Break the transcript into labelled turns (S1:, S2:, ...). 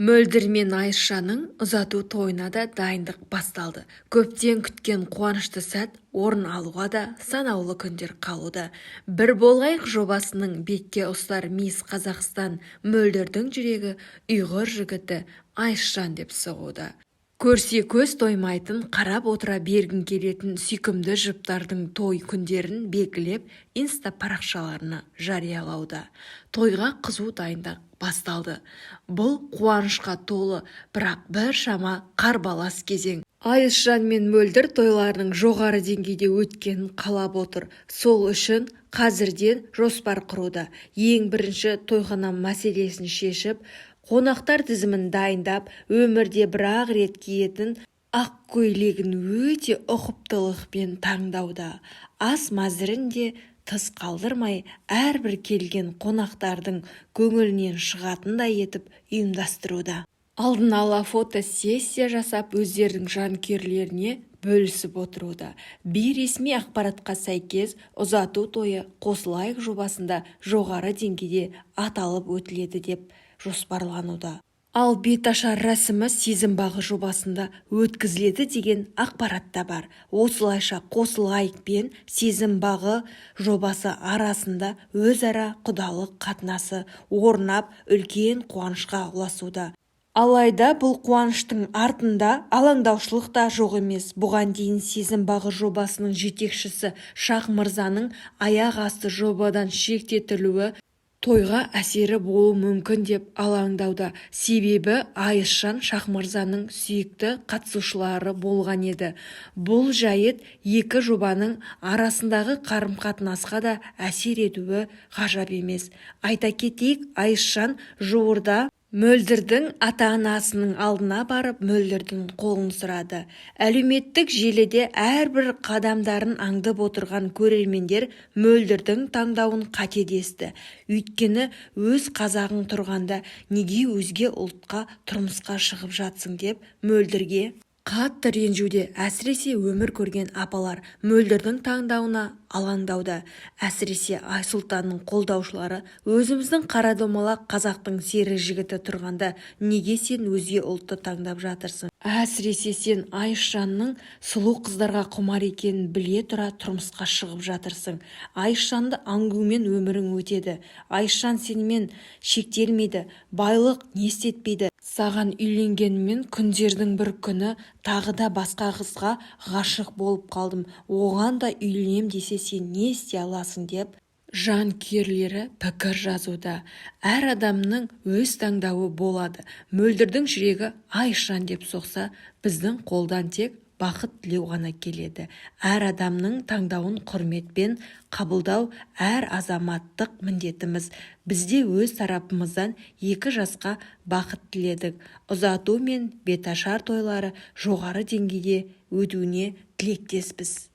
S1: Мөлдір мен Айшаның ұзату тойына да дайындық басталды. Көптен күткен қуанышты сәт орын алуға да санаулы күндер қалуда. «Бір болайық» жобасының бетке ұстар Мисс Қазақстан Мөлдірдің жүрегі ұйғыр жігіті Айшан деп соғуда. Көрсе көз тоймайтын, қарап отыра бергің келетін сүйкімді жұптардың той күндерін белгілеп, инста парақшаларына жариялауда. Тойға қызу дайындық басталды. Бұл қуанышқа толы, бірақ біршама қарбалас кезең. Айшан мен Мөлдір тойларының жоғары деңгейде өткенін қалап отыр. Сол үшін қазірден жоспар құруда. Ең бірінші тойхана мәселесін шешіп, қонақтар тізімін дайындап, өмірде бір-ақ рет киетін ақ көйлегін өте ұқыптылықпен таңдауда. Ас мәзірін де тыс қалдырмай, әрбір келген қонақтардың көңілінен шығатындай етіп ұйымдастыруда. Алдын ала фото-сессия жасап, өздерінің жанкүйерлеріне бөлісіп отыруда. Бейресми ақпаратқа сәйкес, ұзату тойы «Қосылайық» жобасында жоғары деңгейде аталып өтіледі деп жоспарлануда. Ал беташар рәсімі «Сезім бағы» жобасында өткізіледі деген ақпарат та бар. Осылайша, «Қосылайық» пен «Сезім бағы» жобасы арасында өзара құдалық қатынасы орнап, үлкен қуанышқа ұласуда. Алайда бұл қуаныштың артында алаңдаушылық та жоқ емес. Бұған дейін «Сезім бағы» жобасының жетекшісі Шах Мырзаның аяқ асты жобадан шеттетілуі тойға әсері болуы мүмкін деп алаңдауда. Себебі Айшан Шахмырзаның сүйікті қатысушылары болған еді. Бұл жайт екі жобаның арасындағы қарым-қатынасқа да әсер етуі ғажап емес. Айта кетейік, Айшан жуырда Мөлдірдің ата-анасының алдына барып, Мөлдірдің қолын сұрады. Әлеуметтік желіде әрбір қадамдарын аңдып отырған көрермендер Мөлдірдің таңдауын қате десті. Өйткені өз қазағың тұрғанда неге өзге ұлтқа тұрмысқа шығып жатсың деп Мөлдірге қатты ренжуде. Әсіресе өмір көрген апалар Мөлдірдің таңдауына алаңдауда. Әсіресе Айсұлтанның қолдаушылары өзіміздің қара домалақ қазақтың сері жігіті тұрғанда неге сен өзге ұлтты таңдап жатырсың? Әсіресе сен Айшанның сұлу қыздарға құмар екенін біле тұра тұрмысқа шығып жатырсың. Айшанды аңдумен өмірің өтеді. Айшан сенімен шектелмейді. Байлық не істетпейді. Саған үйленгенімен күндердің бір күні тағы да басқа қызға ғашық болып қалдым, оған да үйленем десе сен не істей аласың деп жанкүйерлері пікір жазуда. Әр адамның өз таңдауы болады. Мөлдірдің жүрегі Айшан деп соқса, біздің қолдан тек бақыт тілеу ғана келеді. Әр адамның таңдауын құрметпен қабылдау әр азаматтық міндетіміз. Бізде өз тарапымыздан екі жасқа бақыт тіледік. Ұзату мен беташар тойлары жоғары деңгейде өтуіне тілектеспіз.